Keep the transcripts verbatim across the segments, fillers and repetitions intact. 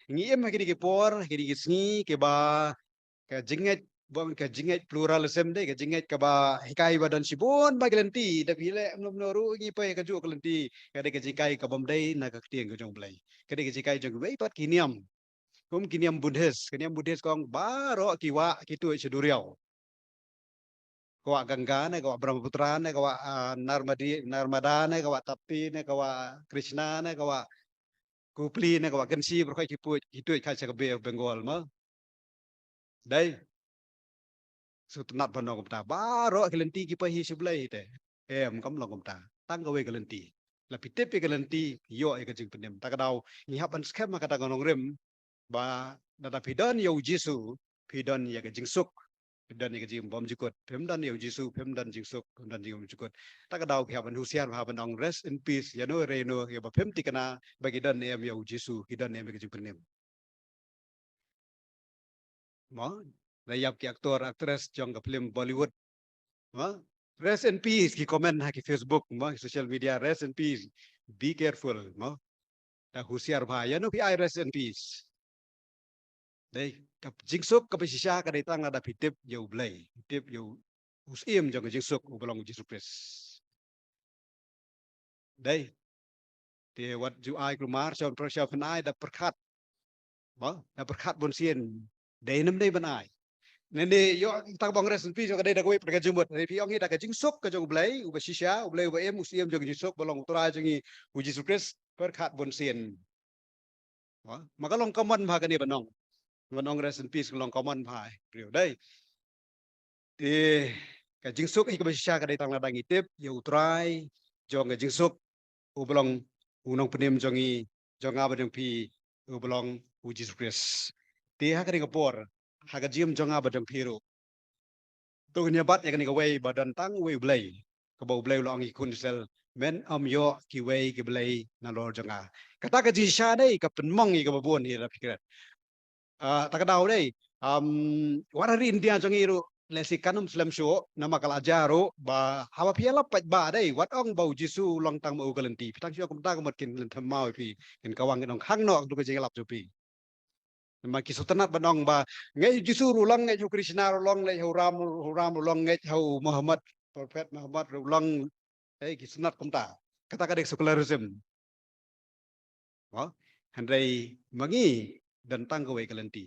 Ngi im ha kine ki por, ha kine ki sngi, kiba ka jingngeit, bym ka jingngeit pluralism dei, ka jingngeit kaba hikai ba don shibun ba ki lynti, da phi leh mno mno ruh ngi poi ha kajuh ka lynti, ka dei ka jinghikai kabym dei na ka ktien ka jong U Blei. Ka dei ka jinghikai jong kiwei pat ki niam. Kum ki niam Buddhist, ki niam Buddhist ka ong baroh ki wah ki tuid sha duriaw. Ka wah Ganga ne, ka wah Brahmaputra ne, ka wah, ah, Narmadi-, Narmada ne, ka wah Tapti ne, ka wah Krishna ne, ka wah Kopili ne, ka wah Kanshi, baroh ki tuid, ki tuid kai sha ka Bay of Bengal mo. Dei. Sngewtynnat ban ong kumta. Baroh ki lynti ki poi hi sha U Blei hi te. Em, kam long kumta. Tang kawei ka lynti. La phi tip ïa ka lynti, ïoh ïa ka jingpynim. Ta ka daw, ngi hap ban skhem ha kata ka nongrim. Ba, lada phi don ïa U Jisu, phi don ïa ka jingsuk. Phi don ïa ka jingbymjukut. Phim don ïa U Jisu, phim don jingsuk, phim don jingbymjukut. Ta ka daw phi hap ban husiar, hap ban ong rest in peace. Ïa no re no, ïa ba phim thikna, ba ki don em ïa U Jisu, ki don em ïa ka jingpynim. Mo, la ïap ki actor, actress jong ka film Bollywood. Mo, rest in peace, ki comment ha ki Facebook, mo, social media, rest in peace. Be careful, mo. Da husiar bha, ïa no phi ai rest in peace. Dei, ka jingsuk kaba shisha ka dei tang lada phi tip ïa U Blei, phi tip ïa U, U Syiem jong ka jingsuk, uba long U Jisu Khrist. Dei. Te wat ju ai kulmar, sha pyrshah pynai da pyrkhat. Ba, da pyrkhat bun sien. Dei ne ym dei ban ai. Ne ne ïoh tang ba ong rest in peace ka dei da kawei pat ka jingmut. Ne phi ong hi da ka jingsuk ka jong U Blei, uba shisha, U Blei uba im, U Syiem jong ka jingsuk, ba long U Trai jong ngi, U Jisu Khrist, pyrkhat bun sien. Wa, ma ka long common bha kane ban ong. Ban ong rest in peace ka long common bha, eh, briew dei. Te, ka jingsuk hi kaba shisha ka dei tang lada ngi tip ïa U Trai jong ka jingsuk, uba long U Nongpynim jong ngi, jong nga bad jong phi, uba long U Jisu Khrist. Te ha kane ka por, ha ka jingim jong nga bad jong phi ruh, to ngin ïa bat ïa kane kawei ba don tang uwei U Blei. Kaba U Blei u la ong ïa ki khun Israel, men ym ïoh kiwei ki blei nalor jong nga. Kata ka jingshisha dei ka pynmong ïa kaba bun hi, lada phi kren. Ah, ta ka daw dei, um, wat ha ri India jong ngi ruh, lehse kan ym slem shuh, namar ka la jia ruh ba haba phi ïalap paidbah dei, wat ong ba U Jisu u long tang ma u ka lynti. Phi tang shu ong kumta ka mut kin lynthem maw ïa phi, kin kawang, kin ong khang noh, ka dei ka jingïalap jong phi. Namar ki sngewtynnat ban ong ba ngeit ha U Jisu ruh long, ngeit ha U Krishna ruh long, ngeit ha U Ram, U Ram ruh long, ngeit ha U Muhammad, Prophet Muhammad ruh long. Ei, ki sngewtynnat kumta. Kata ka dei secularism. Mo? Hynrei ma ngi don tang kawei ka lynti.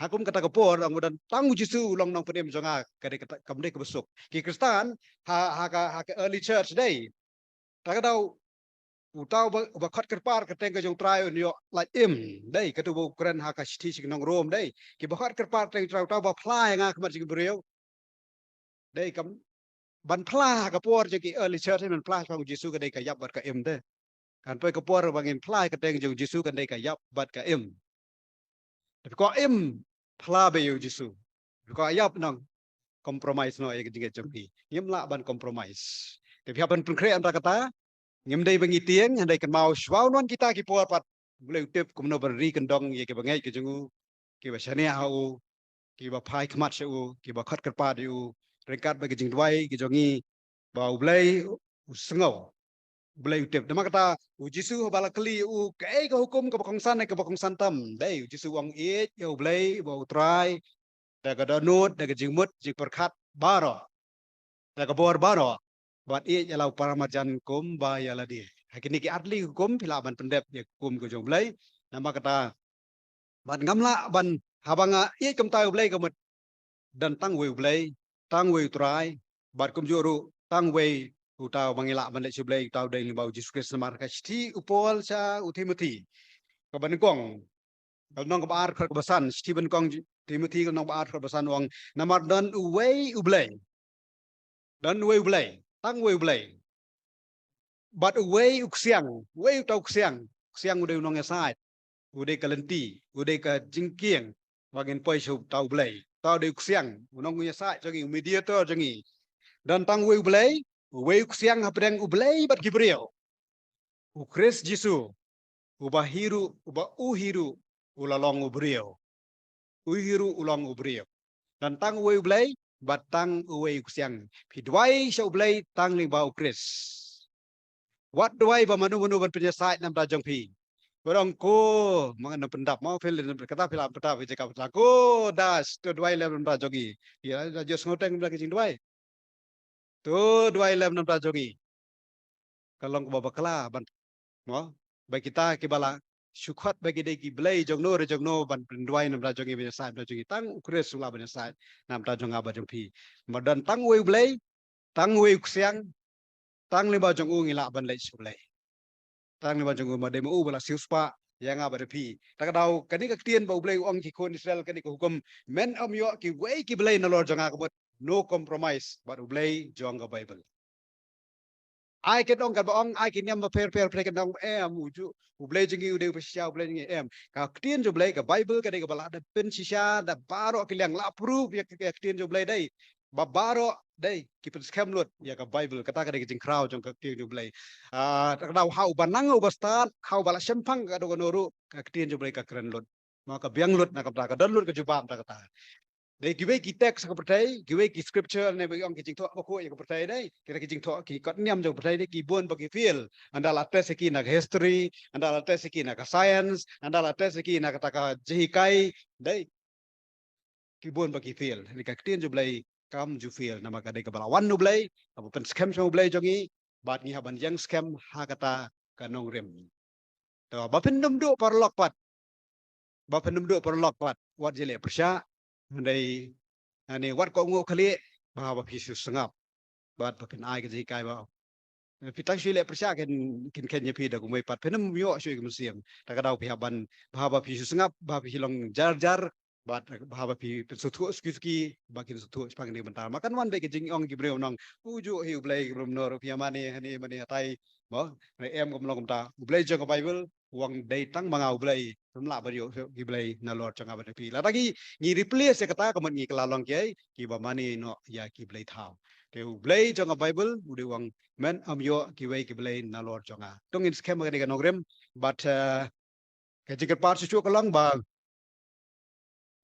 Ha kum kata ka por, ong ba don tang U Jisu u long Nongpynim jong nga, ka dei kata, kam dei kaba suk. Ki Khristan ha, ha ka, ha ka early church dei, ta ka daw, uta uba, uba khot kyrpad ka kyrteng ka jong U Trai un ïoh lait im. Dei, kato ba u kren ha ka shithi sha ki nong Rom dei. Kiba khot kyrpad ka kyrteng U Trai, uta uba phla ïa nga ha khmat jong ki briew. Dei, kam, ban phla ha ka por jong ki early church, ban phla shaphang U Jisu ka dei ka ïap bad ka im te. Kan poi ka por ba ngin phla ha ka kyrteng jong U Jisu kan dei ka ïap bad ka im. Te phi kwah im, phla beit ïa U Jisu. Phi kwah ïap, nang compromise noh ïa ka jingngeit jong phi. Ngim lah ban compromise. Te phi hap ban pynkhreh ïa kata. Ngim dei ba ngi tieng, hynrei kynmaw shuwa un wan kita ki por pat, U Blei u tip kumno ban ri kyndong ïa kiba ngeit ki jong u, kiba shaniah ha u, kiba phai khmat sha u, kiba khot kyrpad ïa u, ryngkat bad ka jingduwai ka jong ngi, ba U Blei u sngew, U Blei u tip. Namar kata, U Jisu haba la kylli ïa u, kaei ka hukum kaba kongsan ne kaba kongsan tam? Dei, U Jisu u ong, ïeit ïa U Blei, ba U Trai, da ka dohnud, da ka jingmut, jingpyrkhat baroh, da ka bor baroh, bad ïeit ïa la u para marjan kumba ïa lade. Ha kine ki artylli ki hukum phi lah ban pyndep ïa ka hukum ka jong U Blei. Namar kata, bad ngam lah ban, haba nga ïeit kumta ïa U Blei ka mut don tang uwei U Blei, tang uwei U Trai, bad kumjuh ruh tang uwei uta uba ngi lah ban leit sha U Blei, uta u dei lyngba U Jisu Khrist. Namar ka shithi u Paul sha u Timothi kaba nyngkong, ka lynnong kaba ar, dkhot kaba san, shithi ba nyngkong Timothi ka lynnong ba ar, dkhot kaba san, u ong, namar don uwei U Blei. Don uwei U Blei, tang uwei U Blei. Bad uwei u ksiang, uwei uta u ksiang. Ksiang u dei u nongïasaid, u dei ka lynti, u dei ka jingkieng ba ngin poi sha uta U Blei. Uta u dei u ksiang, u nongïasaid jong ngi, u mediator jong ngi. Don tang uwei U Blei, uwei u ksiang hapdeng U Blei bad ki briew, U Khrist Jisu, uba hi ruh, uba u hi ruh u la long u briew. U hi ruh u long u briew. Don tang uwei U Blei bad tang uwei u ksiang. Phi duwai sha U Blei tang lyngba U Khrist. Wat duwai ba mano mano ban pynïasaid na bynta jong phi. Ba ong ko, ma ngan pyndap, ma phi leh, kata phi lah pyndap, phi jaka pyndap. Ko, das, to duwai lem namar jong ngi. Ïa, da jot sngewteng namar ki jingduwai. To duwai lem namar jong ngi. Ka long kaba bakla, ban, mo? Ba kita kiba la shu khot ba ki dei ki blei jong no re jong no ban pynduwai namar jong ngi, ban ïasaid namar jong ngi. Tang u Khrist u lah ban ïasaid namar jong nga bad jong phi. Namar don tang uwei u Blei, tang uwei u Ksiang, tang lyngba jong u ngi lah ban leit sha u Blei. Tang lyngba jong u, ma dei ma u ba la siewspah ïa nga bad ïa phi. Ta ka daw kane ka ktien ba u Blei u ong ki khun Israel, kane ka hukum, men ym ïoh kiwei ki blei nalor jong nga, ka mut no compromise bad u Blei jong ka Baibl. Ai kin ong, katba ong, ai ki niam bapher pher pher kin ong, em, u ju, u Blei jong ngi u dei u pynshai, u Blei jong ngi, em. Ka ktien jong u Blei, ka Baibl, ka dei kaba la dep pynshisha da baroh ki liang, la proof ïa ka, ka ktien jong u Blei dei. Ba baroh dei ki pynskhem lut ïa ka Baibl, kata ka dei ka jingkhraw jong ka ktien jong u Blei. Ah, ta ka daw ha uba nang uba stad, ha uba la shemphang ka dei kano ruh, ka ktien jong u Blei ka kren lut. Ma ka biang lut na ka bynta, ka don lut ka jubab na kata. Dei kiwei ki text ha ka pyrthei, kiwei ki scripture ne ba ong ki jingthoh bakhuid ïa ka pyrthei dei. Kita ki jingthoh ki kot niam jong ka pyrthei dei, ki bun ba ki fail. Ynda la test ïa ki na ka history, ynda la test ïa ki na ka science, ynda la test ïa ki na kata ka jinghikai dei, ki bun ba ki fail. Ni ka ktien jong u Blei kam ju fail, namar ka dei kaba la wan na u Blei, kaba pynskhem sha u Blei jong ngi, bad ngi hap ban ïeng skhem ha kata ka nongrim. To, ba phin ym duh paralok pat. Ba phin ym duh paralok pat. Wat ju leh pyrshah. Hynrei, ani wat kohnguh khlieh, ba, ba phi shu sngap. Bad ba phin ai ka jinghikai ba, phi tang shu leh pyrshah kin, kin khein ïa phi da kumwei pat. Phin ym ïoh shuh ïa ka mynsiem. Ta ka daw phi hap ban, ba, ba phi shu sngap, ba phi long jar jar. Bad ba, ba phi pynsngewthuh suki suki, ba kin sngewthuh shaphang kane ka bynta. Ma kan wan beit ka jingong ki briew nong, u ju hi u Blei ki briew, nor phi ïa mane, hane mane hatai. Mo, hynrei em, kam long kumta. U Blei jong ka Baibl u ong dei tang ma nga u Blei, ym lah ban ïoh ki blei nalor jong nga bad phi. Lada ngi, ngi replace ïa kata, ka mut ngi kylla long kiei, kiba mane noh ïa ki blei thaw. Te u Blei jong ka Baibl u dei u ong, men ym ïoh kiwei ki blei nalor jong nga. To ngin skhem ha kane ka nongrim, bad, eh, ka jingkyrpad shuh shuh ka long ba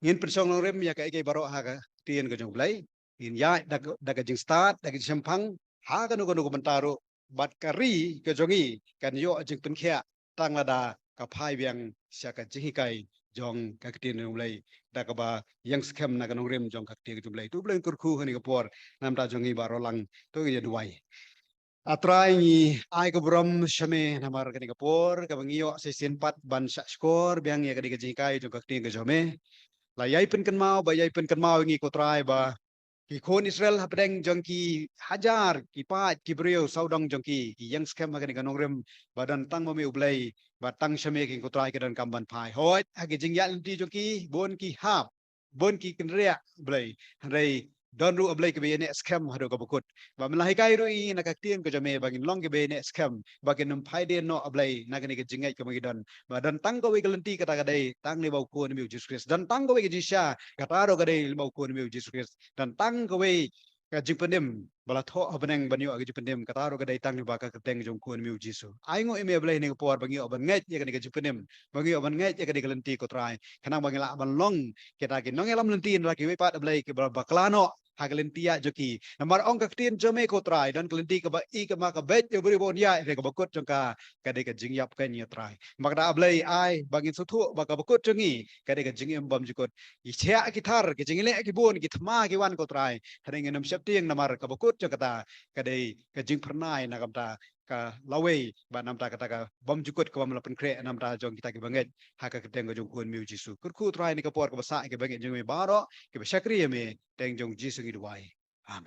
ngin pynshong nongrim ïa kaei kaei baroh ha ka ktien ka jong u Blei. Ngin ïaid da ka, da ka jingstad, da ka jingshemphang ha kano kano ka bynta ruh, bad ka ri ka jong ngi kan ïoh jingpynkhiah tang lada ka phai biang sha ka jinghikai jong ka ktien jong u Blei, da kaba ïeng skhem na ka nongrim jong ka ktien jong u Blei. To u Blei un kyrkhu ha kane ka por, namar jong ngi baroh lang, to ngin ïa duwai. A Trai, ngi ai ka burom sha me namar kane ka por kaba ngi ïoh shisien pat ban shah shkor biang ïa kane ka jinghikai jong ka ktien ka jong me. La ïai pynkynmaw, ba ïai pynkynmaw ïa ngi ko Trai ba ki khun Israel hapdeng jong ki hajar ki paid ki briew sawdong jong ki, ki ïeng skhem ha kane ka nongrim ba don tang ma me u Blei, ba tang sha me ko Trai ki donkam ban phai. Hooid, ha ki jingïaid lynti jong ki, bun ki hap, bun ki kynriah Blei. Hynrei don ruh a Blei kaba ïaineh skhem haduh kaba kut. Ba me la hikai ruh ïa ngi na ka ktien ka jong me ba ngin long kiba ïaineh skhem, ba kin ym phai dien noh a Blei na kane ka jingngeit kaba ngi don. Ba don tang kawei ka lynti, kata ka dei tang lyngba u Khun u Jisu Khrist. Don tang kawei ka jingshisha, kata ruh ka dei lyngba u Khun u Jisu Khrist. Don tang kawei ka jingpynim ba la thoh ha bneng ban ïoh ka jingpynim, kata ruh ka dei tang lyngba ka kyrteng jong u Khun u Jisu. Ai nguh ïa me a Blei ha kane ka por ba ngi ïoh ban ngeit ïa kane ka jingpynim, ba ngi ïoh ban ngeit ïa kane ka lynti ko Trai. Khnang ba ngi lah ban long kita ki nongïalam lynti na la kiwei pat a Blei kiba bakla noh ha ka lynti ïaid jong ki. Namar ong ka ktien jong me ko Trai, don ka lynti kaba i kama ka beit ïa u briew ba un ïaid, hynrei kaba kut jong ka ka dei ka jingïap keiñ ïa Trai. Namar kata a Blei ai ba ngin sngewthuh ba kaba kut jong ngi ka dei ka jingim bymjukut. Ki thiah ki thar, ki jingleh ki bun, ki thma ki wan ko Trai, hynrei ngin ym sheptieng namar kaba kut jong kata ka dei ka jingphyrnai na ka bynta ka lawei, bad na ka bynta kata ka bymjukut kaba me la pynkhreh na ka bynta jong kita kiba ngeit ha ka kyrteng ka jong u Khun u Jisu. Kyrkhu Trai ha kane ka por kaba sah ïa kiba ngeit jong me baroh, kiba shakri ïa me, kyrteng jong u Jisu ngi duwai. Amen.